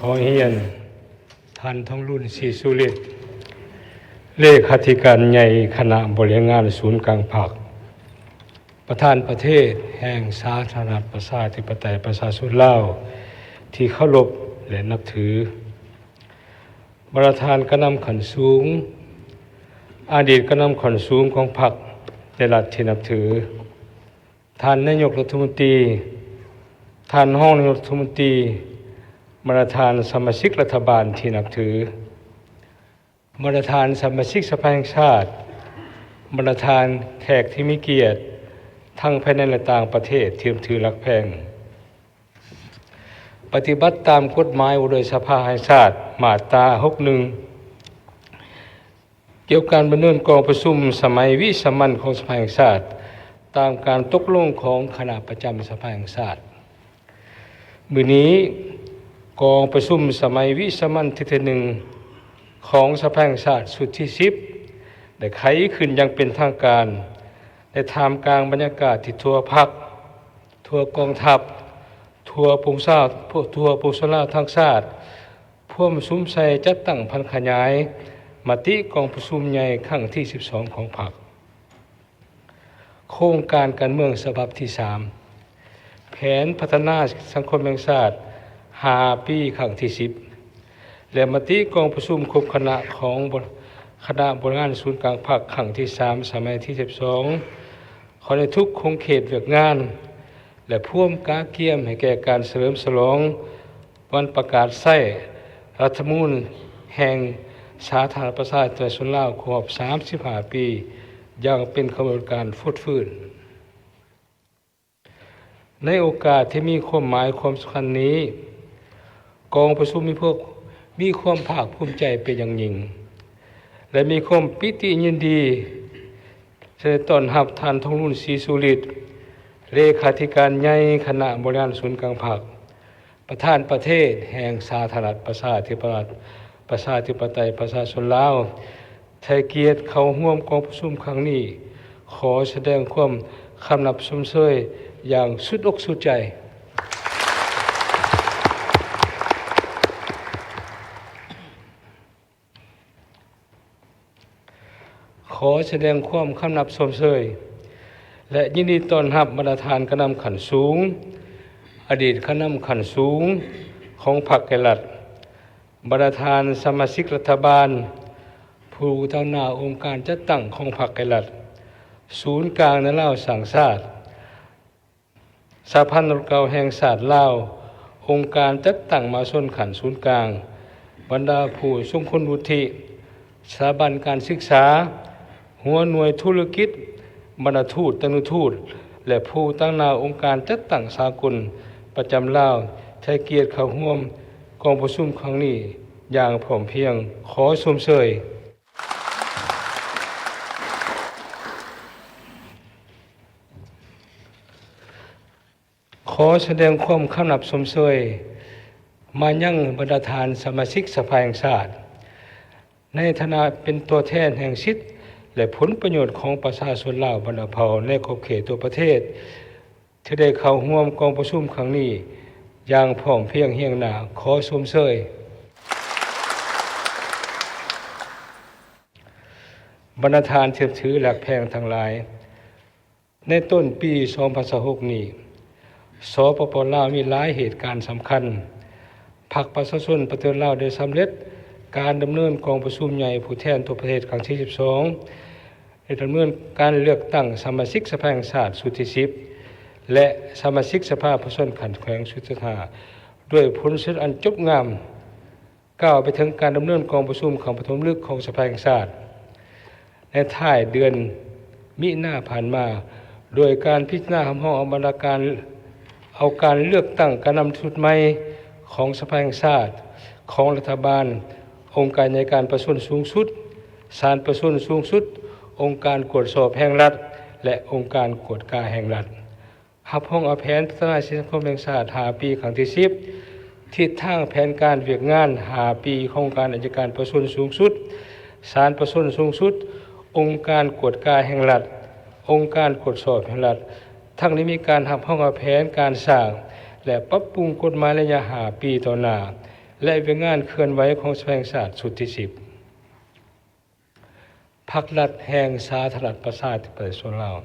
ຂໍຮຽນ ທ່ານ ທອງລຸນ ສີສຸລິດ ເລຂາທິການໃຫຍ່ຄະນະບໍລິຫານງານສູນກາງພັກ, ປະທານປະເທດແຫ່ງສາທາລະນະລັດ ປະຊາທິປະໄຕ ປະຊາຊົນລາວ ທີ່ເຄົາລົບ ແລະ ນັບຖື, ບັນດາທ່ານການນຳຂັ້ນສູງ, ອະດີດການນຳຂັ້ນສູງຂອງພັກ ແລະ ລັດທີ່ນັບຖື, ທ່ານນາຍົກລັດຖະມົນຕີ, ທ່ານຮອງນາຍົກລັດຖະມົນຕີ, ບັນດາທ່ານສະມາຊິກລັດຖະບານທີ່ນັບຖື, ບັນດາທ່ານສະມາຊິກສະພາແຫ່ງຊາດ, ບັນດາທ່ານແຂກທີ່ມີກຽດ ທັງພາຍໃນ ແລະ ຕ່າງປະເທດທີ່ນັບຖືຮັກແພງ. ປະຕິບັດຕາມກົດໝາຍວ່າດ້ວຍສະພາແຫ່ງຊາດ ມາດຕາຫົກໜຶ່ງ ກ່ຽວກັບດຳເນີນກອງປະຊຸມສະໄໝວິສາມັນຂອງສະພາແຫ່ງຊາດ ຕາມການຕົກລົງຂອງຄະນະປະຈຳສະພາແຫ່ງຊາດ. ມື້ນີ້ ກອງປະຊຸມສະໄໝວິສາມັນເທື່ອທີໜຶ່ງຂອງສະພາແຫ່ງຊາດຊຸດທີສິບ ໄດ້ໄຂຂຶ້ນຢ່າງເປັນທາງການ ໃນທ່າມກາງບັນຍາກາດທີ່ທົ່ວພັກ, ທົ່ວກອງທັບ, ທົ່ວປວງຊາວ, ທົ່ວປວງຊົນລາວທັງຊາດ ພວມສຸມໃສ່ຈັດຕັ້ງຜັນຂະຫຍາຍມະຕິກອງປະຊຸມໃຫຍ່ຄັ້ງທີສິບສອງຂອງພັກ, ໂຄງການການເມືອງສະບັບທີສາມ, ແຜນພັດທະນາສັງຄົມແຫ່ງຊາດຫ້າປີຄັ້ງທີສິບ ແລະ ມະຕິກອງປະຊຸມຄົບຄະນະຂອງຄະນະບໍລິຫານສູນກາງພັກຄັ້ງທີສາມ ສະໄໝທີສິບສອງ ເຂົ້າໃນທຸກຂົງເຂດວຽກງານ ແລະ ພວມກະກຽມໃຫ້ແກ່ການສະເຫຼີມສະຫຼອງວັນປະກາດໃຊ້ລັດຖະທຳມະນູນແຫ່ງສາທາລະນະລັດປະຊາທິປະໄຕປະຊາຊົນລາວ ຄົບຮອບສາມສິບຫ້າປີ ຢ່າງເປັນຂະບວນການຟົດຟື້ນ. ໃນໂອກາດທີ່ມີຄວາມໝາຍຄວາມສຳຄັນນີ້, ກອງປະຊຸມມີພວກ ມີຄວາມພາກພູມໃຈເປັນຢ່າງຍິ່ງ ແລະ ມີຄວາມປີຕິຍິນດີ ຈະໄດ້ຕ້ອນຮັບທ່ານ ທອງລຸນ ສີສຸລິດ ເລຂາທິການໃຫຍ່ຄະນະບໍລິຫານສູນກາງພັກ, ປະທານປະເທດແຫ່ງສາທາລະນະລັດ ປະຊາທິປະໄຕ ປະຊາຊົນລາວ ໃຫ້ກຽດເຂົ້າຮ່ວມກອງປະຊຸມຄັ້ງນີ້. ຂໍສະແດງຄວາມຄຳນັບຊົມເຊີຍຢ່າງສຸດອົກສຸດໃຈ. ຂໍສະແດງຄວາມຄຳນັບຊົມເຊີຍ ແລະ ຍິນດີຕ້ອນຮັບບັນດາທ່ານການນຳຂັ້ນສູງ, ອະດີດການນຳຂັ້ນສູງຂອງພັກ ແລະ ລັດ, ບັນດາທ່ານສະມາຊິກລັດຖະບານ, ຜູ້ຕາງໜ້າອົງການຈັດຕັ້ງຂອງພັກ ແລະ ລັດ, ສູນກາງໃນລາວສ້າງຊາດ, ສະຫະພັນນັກລົບເກົ່າແຫ່ງຊາດລາວ, ອົງການຈັດຕັ້ງມະຫາຊົນຂັ້ນສູນກາງ, ບັນດາຜູ້ຊົງຄຸນວຸດທິ, ສະຖາບັນການສຶກສາ, ຫົວໜ່ວຍທຸລະກິດ, ບັນດາທູດ, ຕານຸທູດ ແລະ ຜູ້ຕາງໜ້າອົງການຈັດຕັ້ງສາກົນປະຈຳລາວ ໃຫ້ກຽດເຂົ້າຮ່ວມກອງປະຊຸມຄັ້ງນີ້ຢ່າງພ້ອມພຽງ. ຂໍຊົມເຊີຍ. ຂໍສະແດງຄວາມຄຳນັບຊົມເຊີຍມາຍັງບັນດາທ່ານສະມາຊິກສະພາແຫ່ງຊາດ ໃນຖານະເປັນຕົວແທນແຫ່ງສິດ ແລະ ຜົນປະໂຫຍດຂອງປະຊາຊົນລາວບັນດາເຜົ່າໃນຂອບເຂດທົ່ວປະເທດ ທີ່ໄດ້ເຂົ້າຮ່ວມກອງປະຊຸມຄັ້ງນີ້ຢ່າງພ້ອມພຽງຮຽງໜ້າ. ຂໍຊົມເຊີຍ. ບັນດາທ່ານທີ່ນັບຖືແລະຮັກແພງທັງຫຼາຍ, ໃນຕົ້ນປີສອງພັນຊາວຫົກນີ້, ສປປ ລາວ ມີຫຼາຍເຫດການສຳຄັນ. ພັກປະຊາຊົນປະຕິວັດລາວໄດ້ສຳເລັດການດຳເນີນກອງປະຊຸມໃຫຍ່ຜູ້ແທນທົ່ວປະເທດຄັ້ງທີສິບສອງ, ໄດ້ດຳເນີນການເລືອກຕັ້ງສະມາຊິກສະພາແຫ່ງຊາດຊຸດທີສິບ ແລະ ສະມາຊິກສະພາປະຊາຊົນຂັ້ນແຂວງຊຸດທີຫ້າ ດ້ວຍຜົນສຳເລັດອັນຈົບງາມ. ກ່າວໄປເຖິງການດຳເນີນກອງປະຊຸມຄັ້ງປະຖົມລະລຶກຂອງສະພາແຫ່ງຊາດ ໃນທ້າຍເດືອນມິນາຜ່ານມາ, ໂດຍການພິຈາລະນາຮັບຮອງເອົາບັນດາການ ເອົາການເລືອກຕັ້ງການນຳຊຸດໃໝ່ຂອງສະພາແຫ່ງຊາດ, ຂອງລັດຖະບານ, ອົງການໃຫຍ່ການປະຊາຊົນສູງສຸດ, ສານປະຊາຊົນສູງສຸດ, ອົງການກວດສອບແຫ່ງລັດ ແລະ ອົງການກວດກາແຫ່ງລັດ. ຮັບຮອງເອົາແຜນພັດທະນາສັງຄົມແຫ່ງຊາດຫ້າປີຄັ້ງທີສິບ, ທິດທາງແຜນການວຽກງານຫ້າປີຂອງອົງການໄອຍະການປະຊາຊົນສູງສຸດ, ສານປະຊາຊົນສູງສຸດ, ອົງການກວດກາແຫ່ງລັດ, ອົງການກວດສອບແຫ່ງລັດ, ທັງໄດ້ມີການຮັບຮອງເອົາແຜນການສ້າງ ແລະ ປັບປຸງກົດໝາຍໄລຍະຫ້າປີຕໍ່ໜ້າ, ແລະ ວຽກງານເຄື່ອນໄຫວຂອງສະພາແຫ່ງຊາດຊຸດທີສິບ. ພັກລັດແຫ່ງສາທາລະນະລັດປະຊາທິປະໄຕປະຊາຊົນລາວ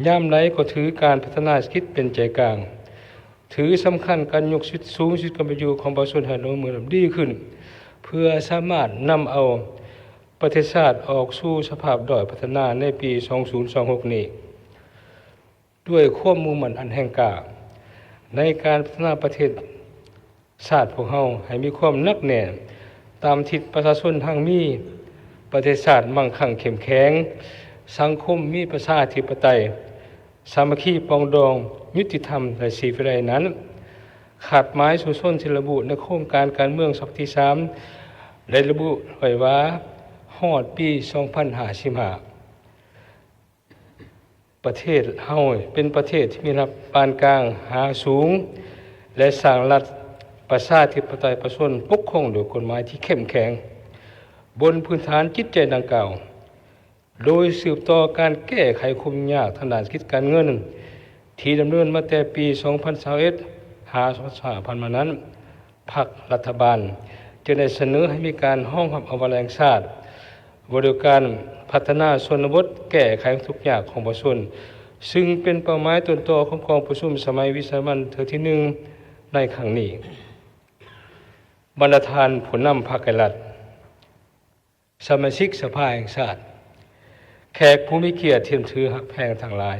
ຍາມໃດກໍຖືການພັດທະນາເສດຖະກິດເປັນໃຈກາງ, ຖືສຳຄັນການຍົກສິດສູງສຸດຄວາມເປັນຢູ່ຂອງປະຊາຊົນໃຫ້ດຳເນີນດີຂຶ້ນ ເພື່ອສາມາດນຳເອົາປະເທດຊາດອອກສູ່ສະພາບດ້ອຍພັດທະນາໃນປີສອງພັນຊາວຫົກນີ້. ດ້ວຍຄວາມມຸ່ງໝັ້ນອັນແຮງກ້າໃນການພັດທະນາປະເທດຊາດພວກເຮົາໃຫ້ມີຄວາມໜັກແໜ້ນຕາມທິດປະຊາຊົນຮັ່ງມີ, ປະເທດຊາດມັ່ງຄັ່ງເຂັ້ມແຂງ, ສັງຄົມມີປະຊາທິປະໄຕ, ສາມັກຄີປອງດອງ, ຍຸຕິທຳ ແລະ ສີວິໄລນັ້ນ, ຄາດໝາຍສູ້ຊົນທີ່ລະບຸໃນໂຄງການການເມືອງສະບັບທີສາມ ໄດ້ລະບຸໄວ້ວ່າ ຮອດປີສອງພັນຫ້າສິບຫ້າ ປະເທດເຮົາເປັນປະເທດທີ່ມີລະດັບປານກາງຫາສູງ ແລະ ສ້າງລັດປະຊາທິປະໄຕປະຊາຊົນປົກຄອງໂດຍກົດໝາຍທີ່ເຂັ້ມແຂງ. ບົນພື້ນຖານຈິດໃຈດັ່ງກ່າວ, ໂດຍສືບຕໍ່ການແກ້ໄຂຄວາມຫຍຸ້ງຍາກທາງດ້ານເສດຖະກິດການເງິນ ທີ່ດຳເນີນມາແຕ່ປີສອງພັນຊາວເອັດ ຫາ ສອງພັນຊາວຫ້າ ຜ່ານມານັ້ນ, ພັກລັດຖະບານຈຶ່ງໄດ້ສະເໜີໃຫ້ມີການຮອງຮັບເອົາວາລະແຫ່ງຊາດ ວ່າດ້ວຍການພັດທະນາຊົນນະບົດ ແກ້ໄຂຄວາມທຸກຍາກຂອງປະຊາຊົນ, ຊຶ່ງເປັນເປົ້າໝາຍຕົ້ນຕໍຂອງກອງປະຊຸມສະໄໝວິສາມັນເທື່ອທີໜຶ່ງໃນຄັ້ງນີ້. ບັນດາທ່ານຜູ້ນຳພັກ ແລະ ລັດ, ສະມາຊິກສະພາແຫ່ງຊາດ, ແຂກຜູ້ມີກຽດທີ່ນັບຖືຮັກແພງທັງຫຼາຍ,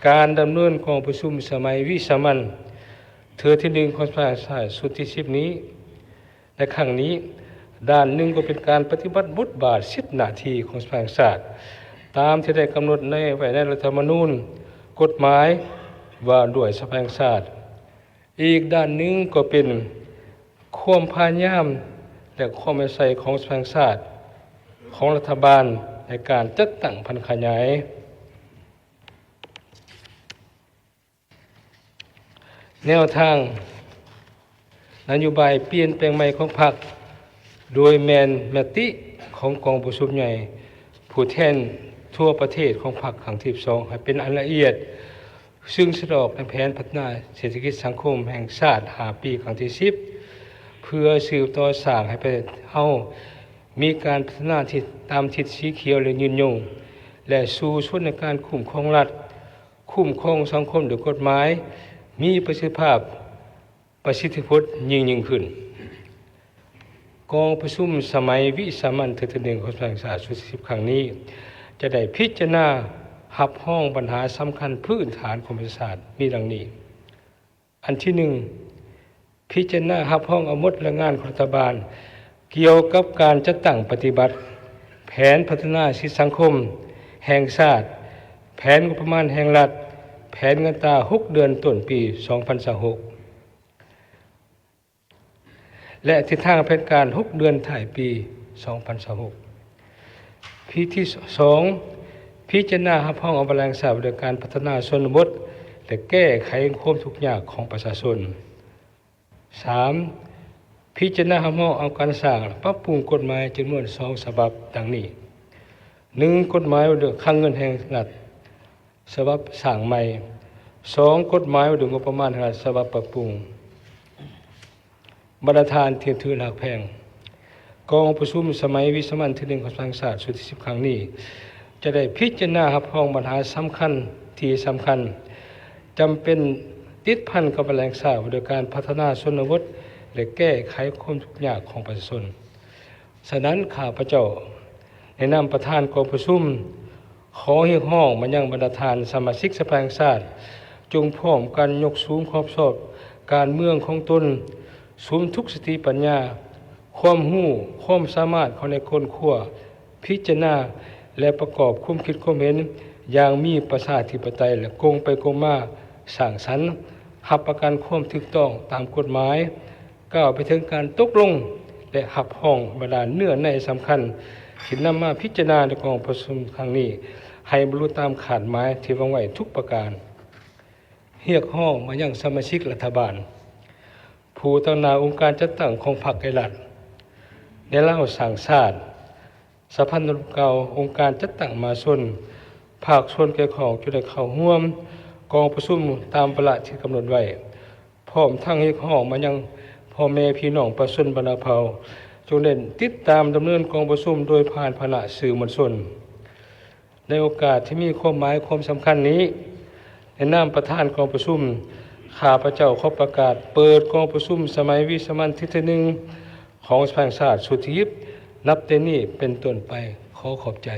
ການດຳເນີນກອງປະຊຸມສະໄໝວິສາມັນເທື່ອທີໜຶ່ງຂອງສະພາແຫ່ງຊາດຊຸດທີສິບນີ້ ໃນຄັ້ງນີ້, ດ້ານໜຶ່ງກໍເປັນການປະຕິບັດບົດບາດສິດໜ້າທີ່ຂອງສະພາແຫ່ງຊາດ ຕາມທີ່ໄດ້ກຳນົດໃນ ໄວ້ໃນລັດຖະທຳມະນູນ, ກົດໝາຍວ່າດ້ວຍສະພາແຫ່ງຊາດ. ອີກດ້ານໜຶ່ງກໍເປັນຄວາມພະຍາຍາມ ແລະ ຄວາມເອົາໃສ່ຂອງສະພາແຫ່ງຊາດ ຂອງລັດຖະບານໃນການຈັດຕັ້ງຜັນຂະຫຍາຍແນວທາງນະໂຍບາຍປ່ຽນແປງໃໝ່ຂອງພັກ, ໂດຍແມ່ນມະຕິຂອງກອງປະຊຸມໃຫຍ່ຜູ້ແທນທົ່ວປະເທດຂອງພັກຄັ້ງທີສິບສອງ ໃຫ້ເປັນອັນລະອຽດ, ຊຶ່ງສະແດງອອກໃນແຜນພັດທະນາເສດຖະກິດສັງຄົມແຫ່ງຊາດຫ້າປີຄັ້ງທີສິບ ເພື່ອສືບຕໍ່ສ້າງໃຫ້ປະເທດເຮົາມີການພັດທະນາທີ່ຕາມທິດສີຂຽວ ແລະ ຍືນຍົງ ແລະ ສູ້ຊົນໃນການຄຸ້ມຄອງລັດ, ຄຸ້ມຄອງສັງຄົມດ້ວຍກົດໝາຍ, ມີປະສິດທິພາບ, ປະສິດທິຜົນຍິ່ງໆຂຶ້ນ. ກອງປະຊຸມສະໄໝວິສາມັນເທື່ອທີໜຶ່ງຂອງສະພາແຫ່ງຊາດຊຸດທີສິບຄັ້ງນີ້ ຈະໄດ້ພິຈາລະນາຮັບຮອງບັນຫາສຳຄັນພື້ນຖານຂອງປະເທດຊາດມີດັ່ງນີ້. ອັນທີໜຶ່ງ, ພິຈາລະນາຮັບຮອງເອົາໝົດລາຍງານຂອງລັດຖະບານ ກ່ຽວກັບການຈັດຕັ້ງປະຕິບັດແຜນພັດທະນາເສດຖະກິດສັງຄົມແຫ່ງຊາດ, ແຜນງົບປະມານແຫ່ງລັດ, ແຜນເງິນຕາຫົກເດືອນຕົ້ນປີສອງພັນຊາວຫົກ ແລະ ທິດທາງແຜນການຫົກເດືອນທ້າຍປີສອງພັນຊາວຫົກ. ພິທີສອງ, ພິຈາລະນາຮັບຮອງເອົາວາລະແຫ່ງຊາດວ່າດ້ວຍການພັດທະນາຊົນນະບົດ ແລະ ແກ້ໄຂຄວາມທຸກຍາກຂອງປະຊາຊົນ. ສາມ, ພິຈາລະນາຮັບຮອງເອົາການສ້າງ ແລະ ປັບປຸງກົດໝາຍຈຳນວນສອງສະບັບ ດັ່ງນີ້: ໜຶ່ງ, ກົດໝາຍວ່າດ້ວຍຄັງເງິນແຫ່ງລັດ ສະບັບສ້າງໃໝ່, ສອງ, ກົດໝາຍວ່າດ້ວຍງົບປະມານແຫ່ງລັດ ສະບັບປັບປຸງ. ບັນດາທ່ານທີ່ນັບຖືຮັກແພງ, ກອງປະຊຸມສະໄໝວິສາມັນເທື່ອທີໜຶ່ງຂອງສະພາແຫ່ງຊາດຊຸດທີສິບຄັ້ງນີ້ ຈະໄດ້ພິຈາລະນາຮັບຮອງບັນຫາສຳຄັນທີ່ສຳຄັນ ຈຳເປັນຕິດພັນກັບວາລະແຫ່ງຊາດວ່າດ້ວຍການພັດທະນາຊົນນະບົດ ແລະ ແກ້ໄຂຄວາມທຸກຍາກຂອງປະຊາຊົນ. ສະນັ້ນ ຂ້າພະເຈົ້າໃນນາມປະທານກອງປະຊຸມ ຂໍຮຽກຮ້ອງມາຍັງບັນດາທ່ານສະມາຊິກສະພາແຫ່ງຊາດ ຈົ່ງພ້ອມກັນຍົກສູງຄວາມຊອບການເມືອງຂອງຕົນ, ສຸມທຸກສະຕິປັນຍາ, ຄວາມຮູ້, ຄວາມສາມາດເຂົ້າໃນຄົ້ນຄວ້າ, ພິຈາລະນາ ແລະ ປະກອບຄວາມຄິດຄວາມເຫັນຢ່າງມີປະຊາທິປະໄຕ ແລະ ກົງໄປກົງມາ, ສ້າງສັນ, ຮັບປະກັນຄວາມຖືກຕ້ອງຕາມກົດໝາຍ, ກ້າວໄປເຖິງການຕົກລົງ ແລະ ຮັບຮອງບັນດາເນື້ອໃນສຳຄັນ ທີ່ນຳມາພິຈາລະນາໃນກອງປະຊຸມຄັ້ງນີ້ ໃຫ້ບັນລຸຕາມຄາດໝາຍທີ່ວາງໄວ້ທຸກປະການ. ຮຽກຮ້ອງມາຍັງສະມາຊິກລັດຖະບານ, ຜູ້ຕາງໜ້າອົງການຈັດຕັ້ງຂອງພັກ ແລະ ລັດ, ແນວລາວສ້າງຊາດ, ສະພານົມເກົ່າ, ອົງການຈັດຕັ້ງມະຫາຊົນ, ພາກສ່ວນກ່ຽວຂ້ອງ ຈະໄດ້ເຂົ້າຮ່ວມກອງປະຊຸມຕາມວາລະທີ່ກຳນົດໄວ້, ພ້ອມທັງຮຽກຮ້ອງມາຍັງ ພໍ່ແມ່ພີ່ນ້ອງປະຊາຊົນບັນດາເຜົ່າ ຈົ່ງໄດ້ຕິດຕາມດຳເນີນກອງປະຊຸມໂດຍຜ່ານພານະສື່ມວນຊົນ. ໃນໂອກາດທີ່ມີຄວາມໝາຍຄວາມສຳຄັນນີ້, ໃນນາມປະທານກອງປະຊຸມ, ຂ້າພະເຈົ້າຂໍປະກາດເປີດກອງປະຊຸມສະໄໝວິສາມັນທີໜຶ່ງ ຂອງສະພາແຫ່ງຊາດຊຸດທີສິບ ນັບແຕ່ນີ້ເປັນຕົ້ນໄປ. ຂໍຂອບໃຈ.